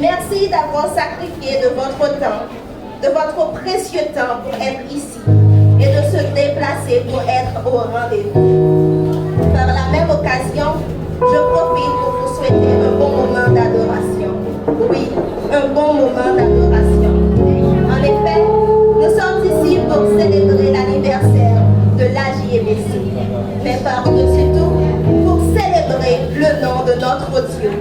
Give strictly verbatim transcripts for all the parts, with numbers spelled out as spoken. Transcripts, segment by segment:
Merci d'avoir sacrifié de votre temps, de votre précieux temps pour être ici et de se déplacer pour être au rendez-vous. Par la même occasion, je profite pour vous souhaiter un bon moment d'adoration. Oui, un bon moment d'adoration. En effet, nous sommes ici pour célébrer l'anniversaire de l'A J E B C, mais par-dessus tout, pour célébrer le nom de notre Dieu,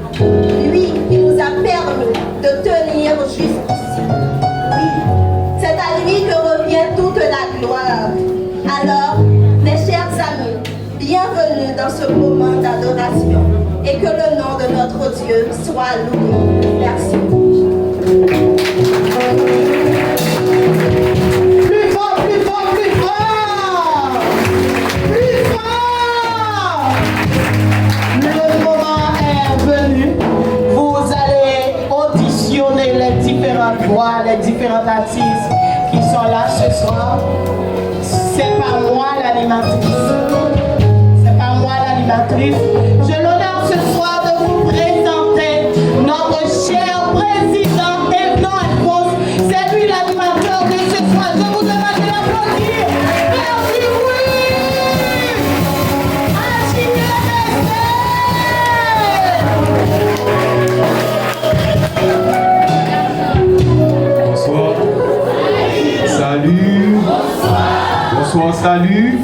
lui qui nous a permis de tenir jusqu'ici. Oui, c'est à lui que revient toute la gloire. Alors, mes chers amis, bienvenue dans ce moment d'adoration et que le nom de notre Dieu soit loué. Merci. Plus fort, plus fort, plus fort! Plus fort! Le moment est venu. Vous allez auditionner les différentes voix, les différents artistes qui sont là ce soir. C'est pas moi l'animatrice. C'est pas moi l'animatrice. J'ai l'honneur ce soir de vous présenter notre cher président Evenon Edphonse. C'est lui l'animateur de ce soir. Je vous demande de l'applaudir. Merci, oui. Agitez les fesses. Bonsoir. Salut. Bonsoir, salut.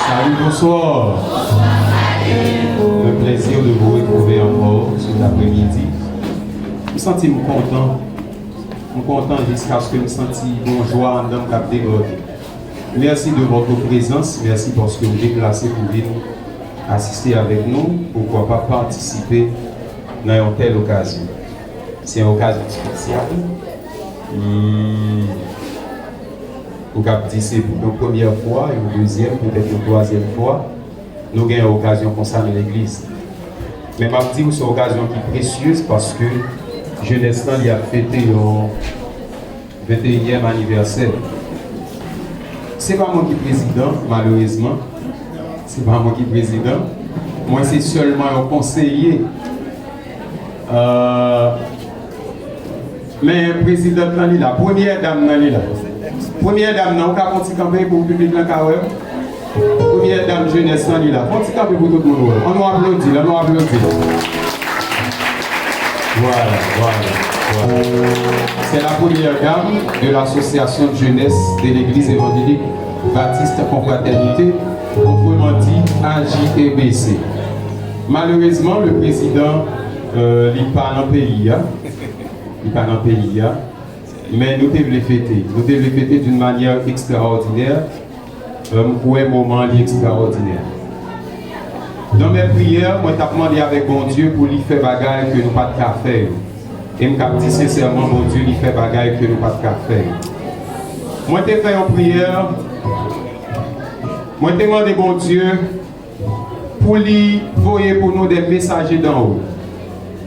Salut, bonsoir. Le plaisir de vous retrouver encore cet après-midi. M santi m kontan. M kontan jiskaske m santi yon jwa anndan m k ap debòde. Mèsi de votre prezans, mèsi paske w deplase pou vin asiste avèk nou, poukwa pa patisipe nan yon tèl okazyon. Se yon okazyon espesyal. Hmm. Ou kab di se pou yon premyè fwa, yon dezyèm, petèt yon twazyèm fwa, nou gen yon okazyon konsa nan legliz. Men m ap di w, se yon okazyon ki presyez paske jenès lan, li ap fete yon venteyinyèm anivèsè. Se pa mwen ki prezidan, malerezman. Se pa mwen ki prezidan. Mwen se sèlman yon konseye. Euh, men prezidant lan li la, premyè dam nan li la. Premyè dam nan, ou ka fè yon ti kanpe pou piblik lan ka wè w? Premyè dam jenès lan li la. Fè yon ti kanpe pou tout moun wè. Ann nou aplodi l, ann nou aplodi l. Voilà, voilà, voilà. C'est la première dame de l'association de jeunesse de l'église évangélique baptiste confraternité, autrement dit A J E B C. Malerezman, le prezidan, euh, li pa nan peyi a. Li pa nan peyi a. Men nou te vle fete. Nou te vle fete d'une manière extraordinaire. Euh, m kwè moman an li ekstraòdinè. Nan men priyè, mwen t ap mande avèk Bondye pou li fè bagay ke nou pa t ka fè yo. E m k ap di sensèman, Bondye, li fè bagay ke nou pa t ka fè yo. Mwen te fè yon priyè, mwen te mande Bondye pou li voye pou nou de mesaje d'en haut,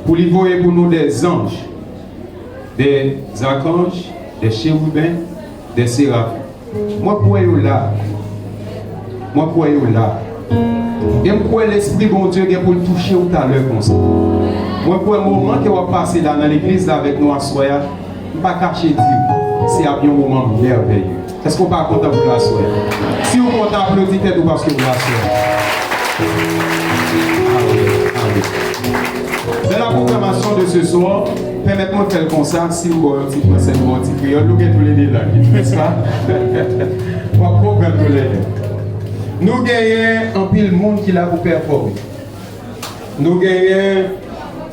pou li voye pou nou de zanj, de zakanj, de cheriben, de serafen. Mwen kwè yo la. Mwen kwè yo la. E m kwè Lespri Bondye gen pou l touche w talè konsa. Mwen kwè moman ke w ap pase la nan legliz la avèk nou aswè a, m pa kache di w, se ap yon moman mèvèye. Èske w pa kontan pou l aswè a? Si w kontan, aplodi tèt ou paske w la aswè a. Amen. Amen. Dans la programmation de ce soir, pèmèt mwen fè l konsa, si m ba w yon ti fransè, m ba w yon ti kreyòl, nou gen toulède lang, nèspa? W ap konprann toulède. Nou genyen anpil moun ki la pou pèfòme. Nou genyen,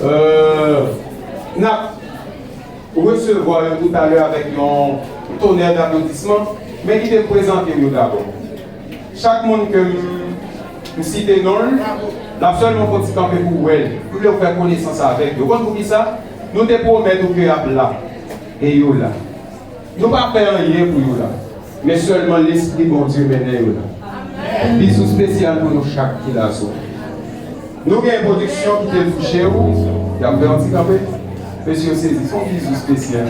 euh, n ap resevwa yo toutalè avèk yon tonè d'aplodisman, men kite m prezante yo dabò. Chak moun ke m, m site non l, l ap sèlman fè yon ti kanpe pou w wè l. M vle w fè konesans avèk yo. Konn poukisa? Nou te pwomèt ou ke y ap la. E yo la. Nou pa fè anyen pou yo la. Men sèlman Lespri Bondye mennen yo la. Bizou espesyal pou nou chak ki la aswè. Nou gen pwodiksyon ki te touche w. Y ap fè yon ti kanpe. Mesye yo sezi, se yon bizou espesyal.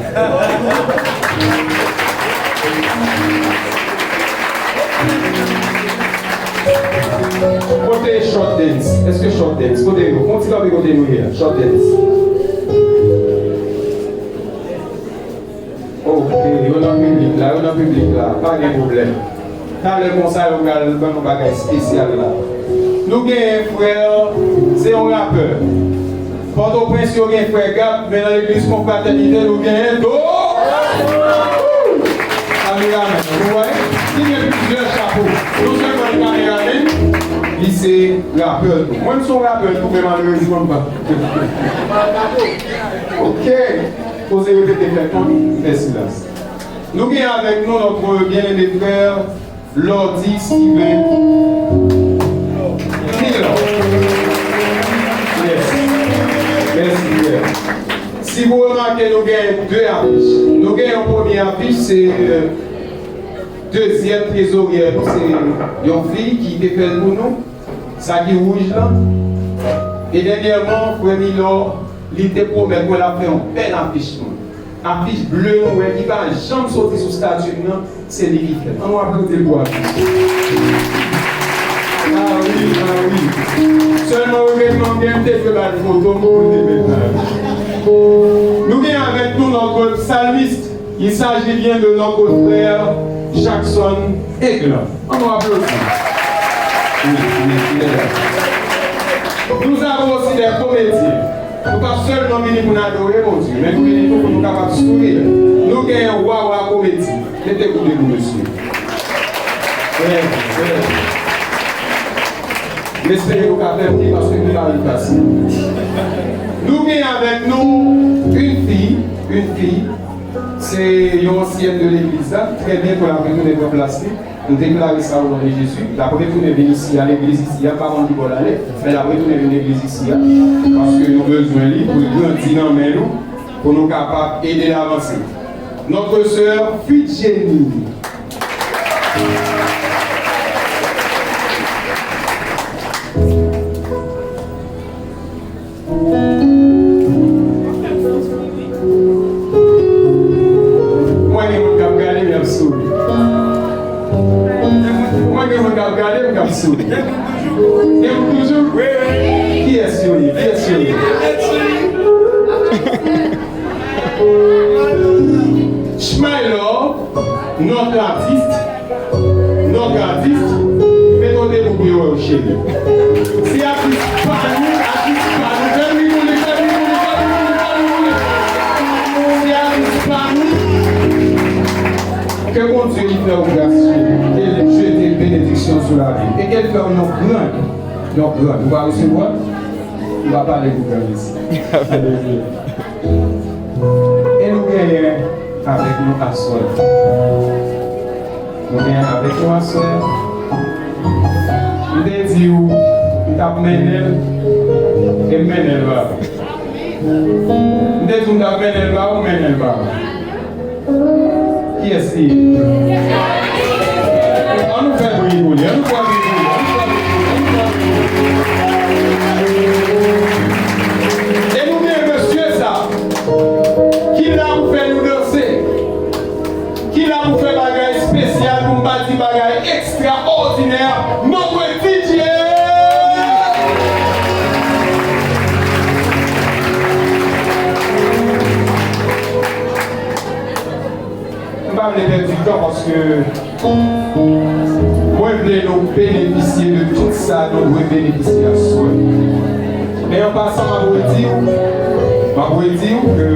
Kote Short Dance? Èske Short Dance? Kote yo? Fè yon ti kanpe kote nou ye a. Short Dance. Piblik la, pa gen pwoblèm. Talè konsa, yo pral ban nou bagay espesyal la. Nou gen frè, se yon rapè. Pòtoprens, yo gen frè Gab, men nan legliz Konfratènite, nou genyen Do. Kameramèn, ou wè? Li gen plizyè chapo. Non sèlman li kameramèn, li se rapè tou. Mwen, m se yon rapè tou, men malerezman, m pa. Ok. Koze repete fè kont, m fè silans. Nou gen avèk nou notre bien-aimé frère Lordy Steven Milor. Yes. Mèsi, frè. Si w remake, nou gen de afich. Nou gen yon premye afich, se, euh, dezyèm trezoryè nou, se yon fi ki te fè l pou nou. Sa ki wouj lan. E dènyèman, frè Milor, li te pwomèt mwen l ap fè yon bèl afich pou nou. Afich ble nou wè ki pa janm soti sou stati m nan, se li ki fè l. Ann nou aplodi l pou afich. Ah wi, ah wi. Sèlman regretman m gen, m te dwe ba l foto m pou l te met la. Nou gen avèk nou notre psalmiste. Il s'agit bien de notre frère Jackson Aigle. Ann nou aplodi. Wi, wi, wi. Nous avons aussi des comédiens. Nou pa sèlman vini pou n adore Bondye, men nou vini tou pou nou kapab souri. Nou genyen Wawa Komedi. Mete kou debout, mesye. Frè, frè. M espere nou ka fè bri paske nou pa vin fasil. Nou gen avèk nou une fille, une fille, se yon ansyèn de legliz la, trè byento l ap retounen pran plas li. Nou deklare sa o non de Jezi. L ap retounen vin isi a, legliz isi a, m pa konn ki bò l ale, men l ap retounen vin legliz isi a, paske nou bezwen li pou l grandi nan men nou, pou nou kapab ede l avanse. Notre sœur Fidjeni. Mwen gen moun k ap gade m, y ap souri. Mwen gen moun k ap gade m, k ap souri. Gen moun toujou? Kiyès yo ye? Kiyès yo ye? Shmylor, notre artiste, notre artiste, mete w debout pou yo wè w, cheri. Se atis pa nou, atis pa nou. Fè bri pou li, fè bri pou li, fè bri pou li, fè bri pou li. Se atis pa nou. Que Bondye li fè w gras, cheri, et jete bénédiction sou lavi. E ke l fè w yon gran, yon gran. Ou va resevwa? Ou va pale pou gran mesi. E nou genyen avèk nou aswè. Nou genyen avèk nou aswè. M te di w, m t ap mennen l, e m mennen l ba ou. M te di w m t ap mennen l ba ou, m mennen l ba ou. Kiyès li ye? Ann nou fè bri pou li, ann nou fè bri pou li, ann nou fè bri pou li, ann nou fè bri pou li. E nou gen mesye sa, ki la pou fè nou danse, ki la pou fè bagay espesyal, pou m pa di bagay ekstraòdinè, notre D J. M pa vle pèdi tan paske mwen vle nou benefisye de tout sa nou dwe benefisye aswè. Men an pasan, m ap redi w, m ap redi w ke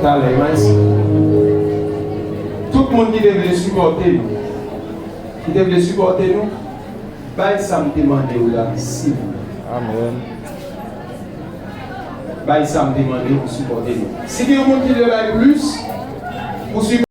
talè, Maestro, tout moun ki te vle sipòte nou, ki te vle sipòte nou, bay sa m te mande w la, silvouplè. Amèn. Bay sa m te mande w pou sipòte nou. Si gen yon moun ki vle bay plis, pou sipòte